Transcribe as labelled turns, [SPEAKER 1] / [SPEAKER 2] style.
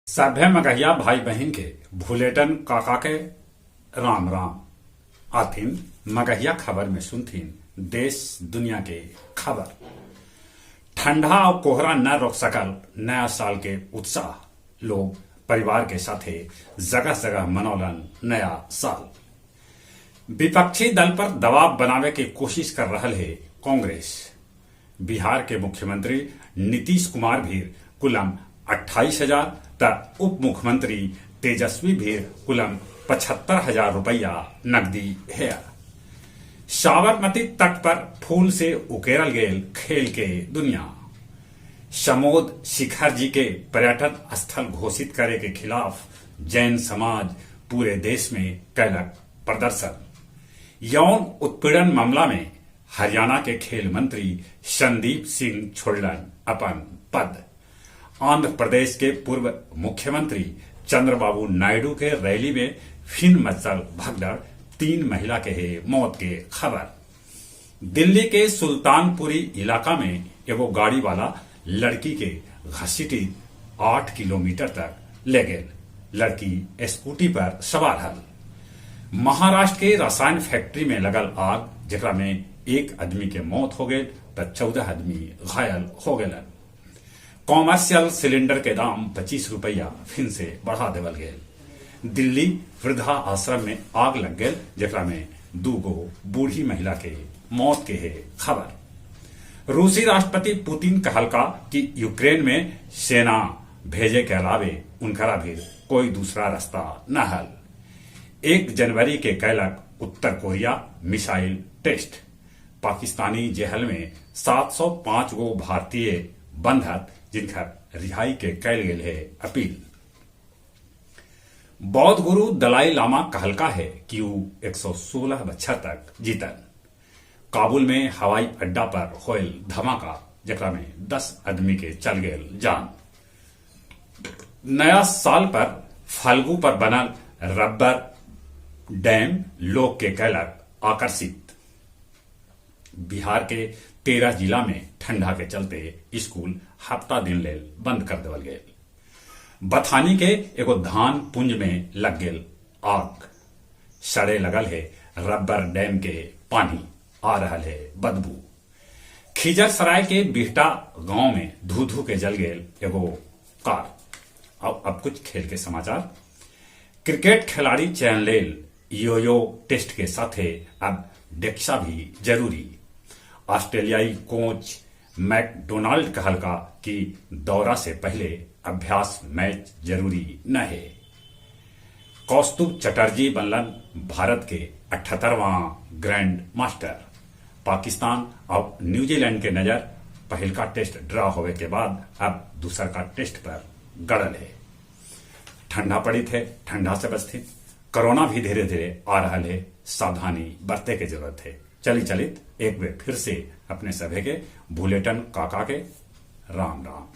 [SPEAKER 1] सभे मगहिया भाई बहिन के भुलेटन काका के राम राम। आथिन मगहिया खबर में सुनथिन देश दुनिया के खबर। ठंडा और कोहरा न रोक सकल नया साल के उत्साह। लोग परिवार के साथे जगह जगह मनौलन नया साल। विपक्षी दल पर दबाव बनावे के कोशिश कर रहल हे कांग्रेस। बिहार के मुख्यमंत्री नीतीश कुमार भी कुलम 28,000 त उप मुख्यमंत्री तेजस्वी भी कुलम 75,000 रुपया नकदी है। साबरमती तट पर फूल से उकेरल गेल खेल के दुनिया। समोद शिखर जी के पर्यटन स्थल घोषित करे के खिलाफ जैन समाज पूरे देश में कैलक प्रदर्शन। यौन उत्पीड़न मामला में हरियाणा के खेल मंत्री संदीप सिंह छोड़लन अपन पद। आंध्र प्रदेश के पूर्व मुख्यमंत्री चंद्रबाबू नायडू के रैली में फिर मचल भगदड़, 3 महिला के है मौत के खबर। दिल्ली के सुल्तानपुरी इलाका में एगो गाड़ी वाला लड़की के घसीटी 8 किलोमीटर तक ले गए। लड़की स्कूटी पर सवार हल। महाराष्ट्र के रसायन फैक्ट्री में लगल आग, जेकरा में 1 आदमी के मौत हो गए त 14 आदमी घायल हो गए। कॉमर्शियल सिलेंडर के दाम 25 रुपया फिर से बढ़ा देवल गए। दिल्ली वृद्धा आश्रम में आग लग गए, जेकरा में 2 गो बूढ़ी महिला के मौत के है खबर। रूसी राष्ट्रपति पुतिन कहलका कि यूक्रेन में सेना भेजे के अलावे उनकरा भी कोई दूसरा रास्ता न हल। 1 जनवरी के कैलक उत्तर कोरिया मिसाइल टेस्ट। पाकिस्तानी जेहल में 705 गो भारतीय बंधक जिनका रिहाई के कैल गेल है अपील। बौद्ध गुरु दलाई लामा कहलका है कि वो 116 बच्छर तक जीतन। काबुल में हवाई अड्डा पर होयल धमाका, जकरा में 10 आदमी के चल गेल जान। नया साल पर फाल्गु पर बनल रबर डैम लोग के कैलक आकर्षित। बिहार के 13 जिला में ठंडा के चलते स्कूल हफ्ता दिन लेल बंद कर देवल गेल। बथानी के एगो धान पुंज में लग गेल आग। सड़े लगल है रबर डैम के पानी, आ रहा है बदबू। खिजरसराय के बिहटा गांव में धू धू के जल गेल एगो कार। अब कुछ खेल के समाचार। क्रिकेट खिलाड़ी चयन लेल यो टेस्ट के साथे अब डेक्सा भी जरूरी। ऑस्ट्रेलियाई कोच मैकडोनाल्ड कहलका कि दौरा से पहले अभ्यास मैच जरूरी न है। कौस्तुभ चटर्जी बनलन भारत के 78वां ग्रैंड मास्टर। पाकिस्तान और न्यूजीलैंड के नजर पहल का टेस्ट ड्रा होवे के बाद अब दूसर का टेस्ट पर गड़ल है। ठंडा पड़ी थे, ठंडा से बचती। कोरोना भी धीरे धीरे आ रहा है, सावधानी बरते के जरूरत है। चली चलित एक बार फिर से अपने सभे के भुलेटन काका के राम राम।